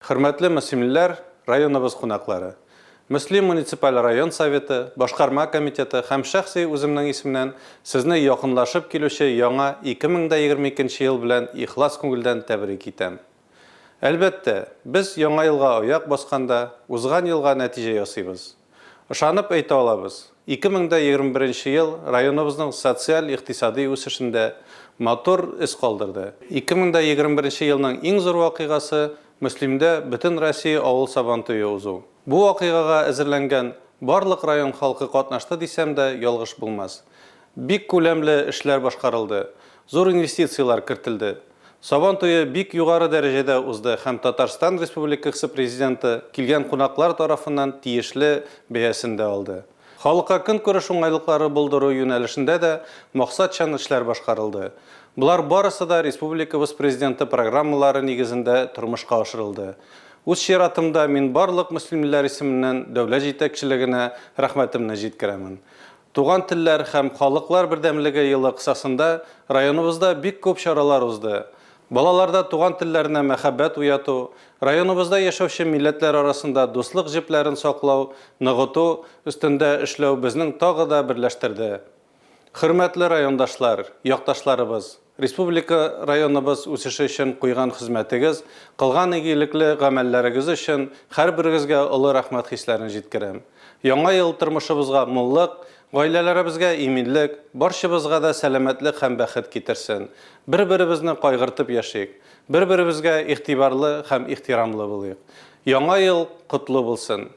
Хөрмәтле мөслимлеләр, районыбыз кунаклары! Мөслим муниципаль район Советы, Башкарма комитеты һәм шәхси үземнең исемнән сезне якынлашып килүче яңа 2022 нче ел белән ихлас күңелдән тәбрик итәм. Әлбәттә, без яңа елга аяк басканда, узган елга нәтиҗә ясыйбыз. Ышанып әйтә алабыз, 2021 нче ел районыбызның социаль-икътисади үсешендә матур эз калдырды. 2021 нче елның иң зур вакыйгасы, Мөслимдә Бөтенроссия авыл Сабантуе узу. Бу вакыйгага әзерләнгән барлык район халкы катнашты дисәм дә ялгыш булмас. Бик күләмле эшләр башкарылды, зур инвестицияләр кертелде. Сабан туе бик югары дәрәҗәдә узды һәм Татарстан Республикасы Президенты, килгән кунаклар тарафыннан тиешле бәясен дә алды. Халыкка көнкүреш уңайлыклары булдыру юнәлешендә дә максатчан эшләр башкарылды. Болар барысы да республикабыз Президенты программалары нигезендә тормышка ашырылды. Үз чиратымда мин барлык мөслимлеләр исеменнән дәүләт җитәкчелегенә рәхмәтемне җиткерәмен. Туган телләр һәм халыклар бердәмлеге елы кысасында районыбызда бик күп чаралар узды. Балаларда туган телләренә мәхәббәт уяту, районыбызда яшәүче милләтләр арасында дуслык җепләрен саклау, ныгыту өстендә эшләү безнең тагы да берләштерде. Хөрмәтле райондашлар, якташларыбыз! Республика, районыбыз үсеше өчен куйган хезмәтегез, кылган игелекле гамәлләрегез өчен һәрберегезгә олы рәхмәт хисләрен җиткерәм. Яңа ел тормышыбызга муллык, гаиләләребезгә иминлек, барчабызга да сәламәтлек һәм бәхет китерсен. Бер-беребезне кайгыртып яшик, бер-беребезгә игътибарлы һәм ихтирамлы булыйк. Яңа ел котлы булсын!